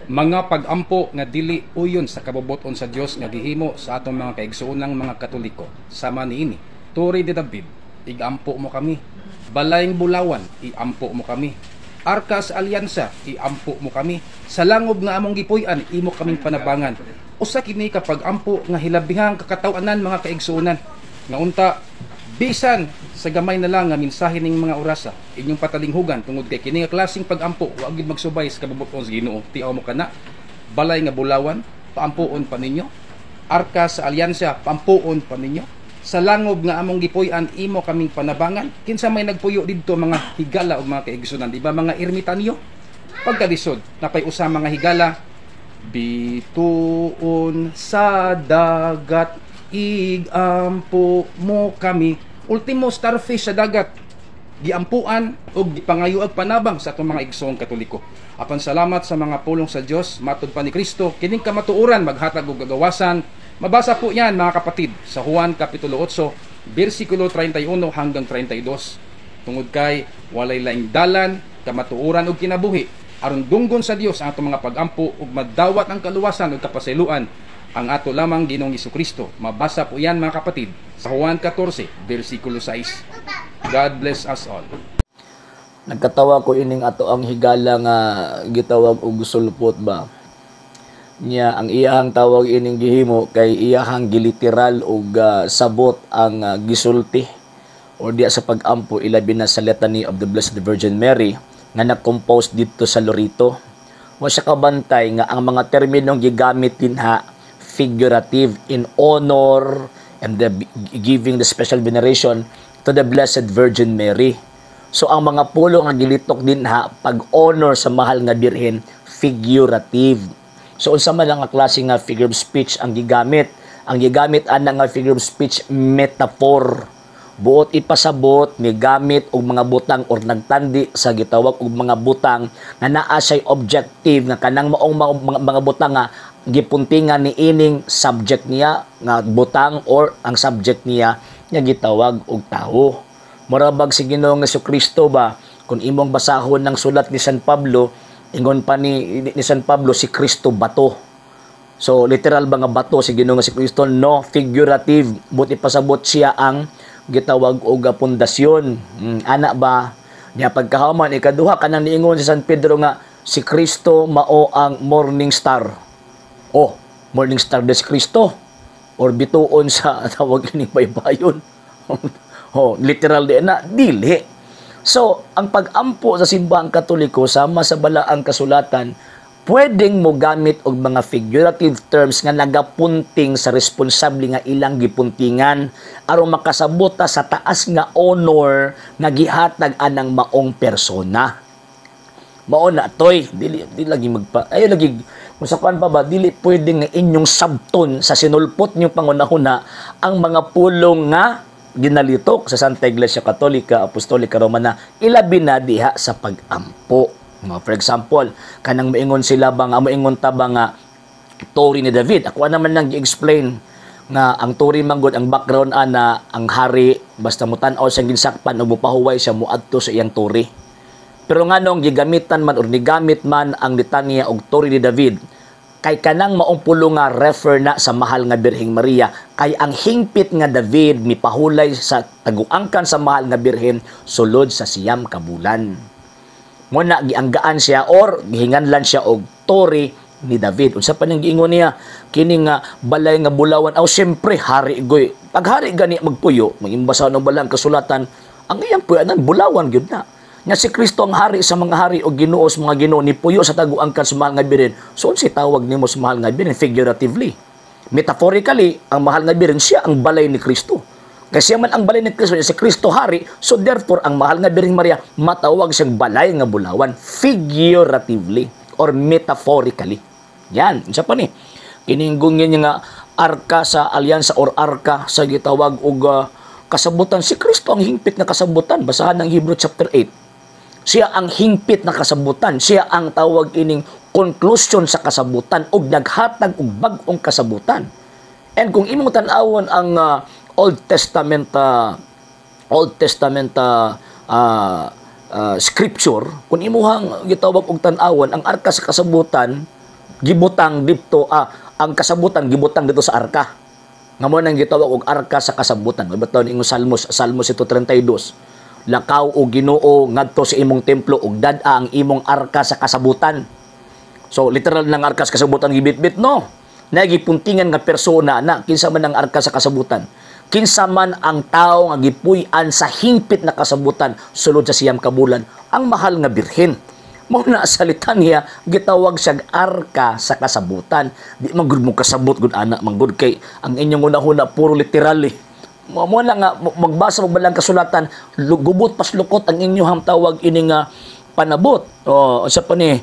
Mga pag-ampo nga dili uyon sa kabubut-on sa Dios nga gihimo sa atong mga kaigsuonang mga Katoliko sama niini: Tore de David, igampo mo kami. Balayng Bulawan, iampo mo kami. Arka sa Alyansa, iampo mo kami. Sa langob nga among gipuy-an, imo kaming panabangan. Usa kini ka pag-ampo nga hilabihang kakatawanan, mga kaigsuonan, nga unta bisan sa gamay na lang nga mensahe ning mga orasa inyong patalinghugan, tungod kay kini nga klaseng pag-ampo wa gid magsubay sa kabubut-on sa Ginoo. Tiaw mo kana, Balay nga Bulawan, paampuon pa ninyo. Arka sa Alyansa, paampuon pa ninyo. Sa langob nga among gipuy-an, imo kaming panabangan. Kinsa may nagpuyo didto, mga higala ug mga kaigsuonan? Di ba mga ermitanyo? Pagkalisod, napay usa, mga higala, "Bituon sa dagat, igampo mo kami." Ultimo starfish sa dagat, giampuan og gipangayo og panabang sa atong mga igsoong Katoliko. Apan salamat sa mga pulong sa Dios, matod pa ni Kristo, kining kamatuoran maghatag og kagawasan. Mabasa po yan, mga kapatid, sa Juan Kapitulo 8, bersikulo 31 hanggang 32. Tungod kay walay laing dalan, kamatuoran ug kinabuhi aron dunggon sa Dios ang atong mga pagampo ug madawat ang kaluwasan ug kapasayloan, ang ato lamang Ginoong Kristo. Mabasa po yan, mga kapatid, sa Juan 14, bersikulo 6. God bless us all. Nagkatawa ko ining ato ang higala nga gitawag og sulpot ba niya. Ang iyahang tawag ining gihimo kay iyahang giliteral og sabot ang gisulti or diya sa pag-ampo, ilabi na sa Litany of the Blessed Virgin Mary nga na-compose dito sa Loreto. Wa siya kabantay nga ang mga terminong gigamit dinha figurative in honor and the giving the special veneration to the Blessed Virgin Mary. So ang mga pulong nga gilitok dinha pag-honor sa mahal nga birhen, figurative. So unsa man lang nga klase nga figure of speech ang gigamit? Ang gigamit ana nga figure of speech, metaphor. Buot ipasabot ni gamit og mga butang or nagtandi sa gitawag og mga butang nga naa siya'y objective nga kanang maong mga butang nga gipuntingan ni ining subject niya nga butang or ang subject niya nga gitawag og tawo. Murabag si Ginoong Kristo ba, kung imong basahon ng sulat ni San Pablo, ingon pa ni San Pablo, si Kristo bato. So literal ba nga bato si Ginoong Kristo? No, figurative. Buot ipasabot siya ang gitawag og pundasyon. Ana ba? Niya pagkahuman, ikaduha, kanang niingon si San Pedro nga si Kristo mao ang morning star. Oh, morning star des Kristo or bituon sa tawag ini baybayon? Oh, literal di na dili. So, ang pag-ampo sa Simbahang Katoliko sama sa Balaang Kasulatan, pwedeng mo gamit og mga figurative terms nga nagapunting sa responsable nga ilang gipuntingan aron makasabot ta sa taas nga honor nga gihatag anang maong persona. Mao na toy, dili dili lagi magpa ay lagi kung sa kuan pa ba, dili pwede nga inyong sabton sa sinulpot ninyong pangunahuna ang mga pulong nga ginalitok sa Santa Iglesia Katolika Apostolika Romana, ilabi na diha sa pag-ampo. For example, kanang moingon sila ba nga moingon ta ba nga Tore ni David. Ako naman nang gi-explain nga ang Tore manggod, ang background ana, ang hari basta mutan-aw siyang ginsakpan ug mopahuway siya, muadto sa iyang tore. Pero nganong gigamitan man or nigamit man ang litanya og Tore ni David? Kay kanang maong pulong nga refer na sa mahal nga Birheng Maria, kay ang hingpit nga David mipahulay sa taguangkan sa mahal nga Birhen sulod sa 9 ka bulan. Mo na gianggaan siya or gihinganlan siya og Tore ni David. Unsa pa nang giingon niya? Kini nga balay nga bulawan, aw siyempre hari goy. Pag hari gani magpuyo, mangimbasa ng balang kasulatan, ang iyang puyanan bulawan gyud na. Nga si Kristo ang hari sa mga hari o Ginoo sa mga Ginoo ni puyo sa taguangkan sa mahal nga Birhen. So unsay tawag nimo sa mahal nga Birhen figuratively? Metaphorically, ang mahal nga Birhen, siya ang balay ni Kristo. Kasi siya man ang balay ni Kristo, si Kristo hari, so therefore ang mahal nga Birheng Maria matawag siyang balay nga bulawan figuratively or metaphorically. Yan, unsa pa ni? Kininggong niya nga arka sa alyansa or arka sa gitawag og kasabutan, si Kristo ang hingpit na kasabutan. Basahan ng Hebrew chapter 8. Siya ang hingpit na kasabutan. Siya ang tawag ining conclusion sa kasabutan ug naghatag og bag-ong kasabutan. And kung imong tan-awon ang Old Testament scripture, kung imuhang gitawag og tan-awon ang arka sa kasabutan, Gibutang didto, ang kasabutan gibutang didto sa arka. Nga mo nang gitawag og arka sa kasabutan. Bitaw ingon Salmos, Salmos 132. Lakaw o Ginoo ngadto sa imong templo ug dad-a ang imong arka sa kasabutan. So literal ng arka sa kasabutan gibitbit, no. Nagipuntingan nga persona na. Kinsa man ang arka sa kasabutan? Kinsa man ang tao nga gipuy-an sa hingpit na kasabutan sulod sa 9 ka bulan? Ang mahal nga Birhen. Mao na sa litanya gitawag siyang arka sa kasabutan. Di man gud mo kasabot gud ana man gud kay ang inyong hunahuna puro literal eh. Mo na nga magbasa mo balaang kasulatan, gubot paslukot ang inyong tawag ini nga panabot. Oh, unsa pa ni?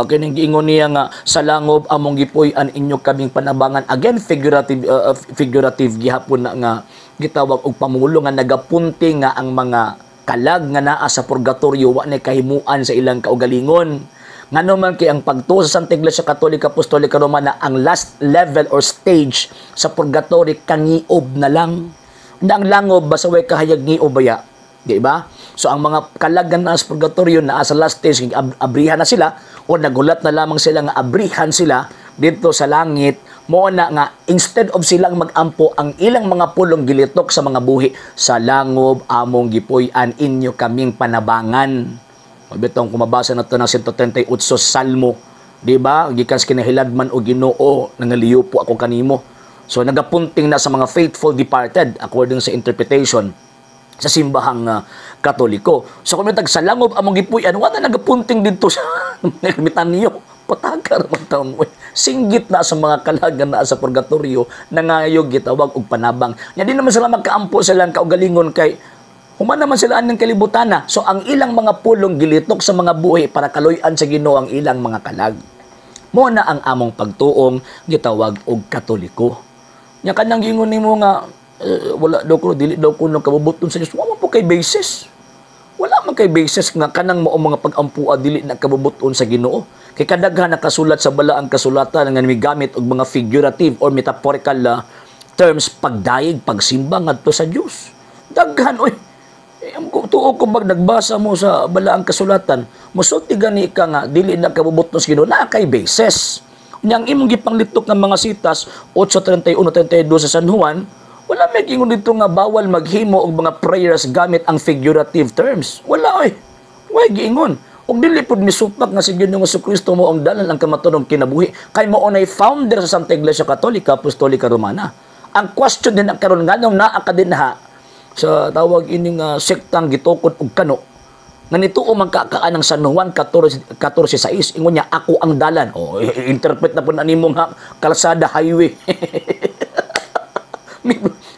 Kining giingon niya nga sa langob among gipuy-an, inyo kaming panabangan, again figurative, figurative gihapon na nga gitawag og pamulo nga nagapunti nga ang mga kalag nga naa sa purgatorio wa na kahimuan sa ilang kaugalingon. Ngano man kay ang pagtuo sa Santa Iglesia Katolika Apostolika Romana, ang last level or stage sa purgatory kangiob na lang. Na ang langob basta way kahayag, ngiob baya. Di ba? So ang mga kalagan na sa purgatorio na sa last stage, abrihan na sila o nagulat na lamang sila nga abrihan sila dito sa langit. Mo na nga instead of silang magampo, ang ilang mga pulong gilitok sa mga buhi, sa langob among gipuy-an, inyo kaming panabangan. Mabitong kung mabasa na to ng 138 Salmo, di ba? Gikan sa kinahiladman, o Ginoo, nangaliyo po ako kanimo. So nagapunting na sa mga faithful departed according sa interpretation sa simbahang Katoliko. So kung mitag sa langob among gipuy-an, wala nagapunting didto sa ermitanyo. Patakar man taon mo. Singgit na sa mga kalagan na sa purgatorio nangayog gitawag og panabang. Nya di naman sila magkaampo sa ilang kaugalingon kay human naman sila aning kalibutan na. So ang ilang mga pulong gilitok sa mga buhi para kaluy-an sa Ginoo ang ilang mga kalag. Mo na ang among pagtuong gitawag og Katoliko. Nya kanang giingon nimo nga wala daw ko, dili daw kuno kabubuton sa Dios. Wala man po kay basis. Wala man kay basis nga kanang mao mga pag-ampua dili na kabubuton sa Ginoo. Kay kadaghan nakasulat sa balaang kasulatan nga migamit og mga figurative or metaphorical terms pagdayeg, pagsimba ngadto sa Dios. Daghan oy. Eh, ang tuo ko bag nagbasa mo sa balaang kasulatan, musulti gani ka nga dili na kabubuton sa Ginoo, naa kay basis. Nya ang imong gipanglitok ng mga sitas 8:31 32 sa San Juan, wala may ingon dito nga bawal maghimo og mga prayers gamit ang figurative terms. Wala oy. Way giingon. Og dili pud misupak nga si Ginoong Kristo mo ang dalan, ang kamatuoran, kinabuhi. Kay mao nay founder sa Santa Iglesia Katolika Apostolika Romana. Ang question din ang karon, nganong naa ka dinha sa tawag ining sektang gitukod og kano nga nituo man ka ng San Juan 14 14:6, ingon niya, "Ako ang dalan"? Oh, interpret na po na nimo nga kalsada, highway.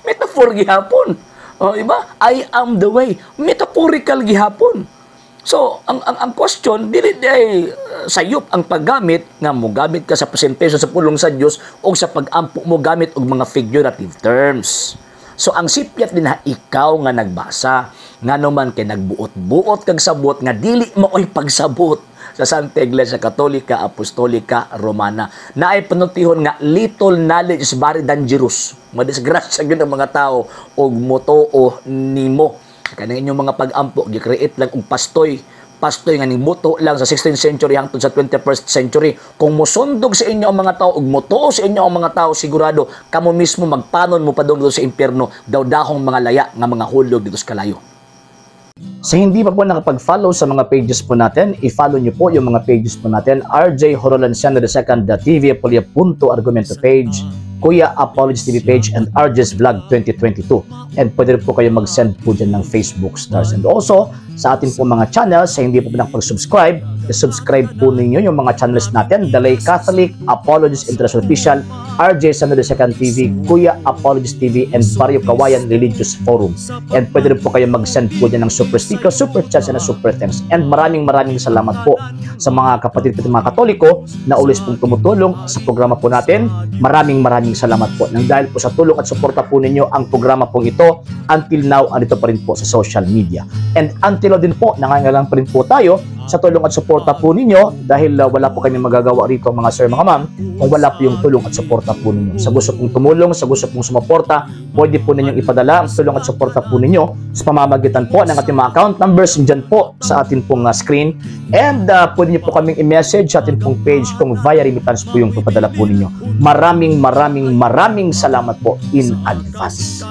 Metaphor gihapon. Oh, iba? "I am the way." Metaphorical gihapon. So, ang question, dili di ay sayop ang paggamit nga mogamit ka sa presentation sa pulong sa Dios o sa pag-ampo mo gamit og mga figurative terms. So, ang sipyat din ha, ikaw nga nagbasa, ngano man kay nagbuot-buot kag sabot nga dili mo oy pagsabot sa Santa Iglesia Katolika Apostolika Romana. Naay panultihon nga little knowledge is very dangerous. Madisgrasya gyud ang mga tao og motoo nimo. Kanang inyong mga pag-ampo, gi-create lang og pastoy. Pastoy nga ning buto lang sa 16th century hangtod sa 21st century. Kung mosundog sa inyo ang mga tao ug motuo sa inyo ang mga tao, sigurado kamo mismo magpanon mo padung sa impyerno, daw dahong mga laya nga mga hulog dito sa kalayo. Sa hindi pa po nakapag-follow sa mga pages po natin, i-follow nyo po yung mga pages po natin. RJ Horolanciano II, The TV Apolia Punto Argumento page, Kuya Apologies TV page, and RJ's Vlog 2022. And pwede rin po kayo mag-send po dyan ng Facebook stars. And also, sa atin po mga channels, sa hindi po nakapag-subscribe, i-subscribe po ninyo yung mga channels natin: The Lay Catholic, Apologies International Official, RJ Sano II TV, Kuya Apologies TV, and Barrio Kawayan Religious Forum. And pwede rin po kayo mag-send po dyan ng super sticker, super chats, and super thanks. And maraming maraming salamat po sa mga kapatid po mga Katoliko na always pong tumutulong sa programa po natin. Maraming maraming salamat po. Nang dahil po sa tulong at suporta po ninyo, ang programa pong ito until now andito pa rin po sa social media. And until now din po, nangangailangan pa rin po tayo Sa tulong at suporta po ninyo dahil wala po kami magagawa rito, mga sir, mga ma'am, kung wala po yung tulong at suporta po ninyo. Sa gusto pong tumulong, sa gusto pong sumuporta, pwede po ninyong ipadala ang tulong at suporta po ninyo sa pamamagitan po ng ating mga account numbers dyan po sa atin pong screen. And pwede niyo po kaming i-message sa atin pong page kung via remittance po yung papadala po ninyo. Maraming maraming maraming salamat po in advance.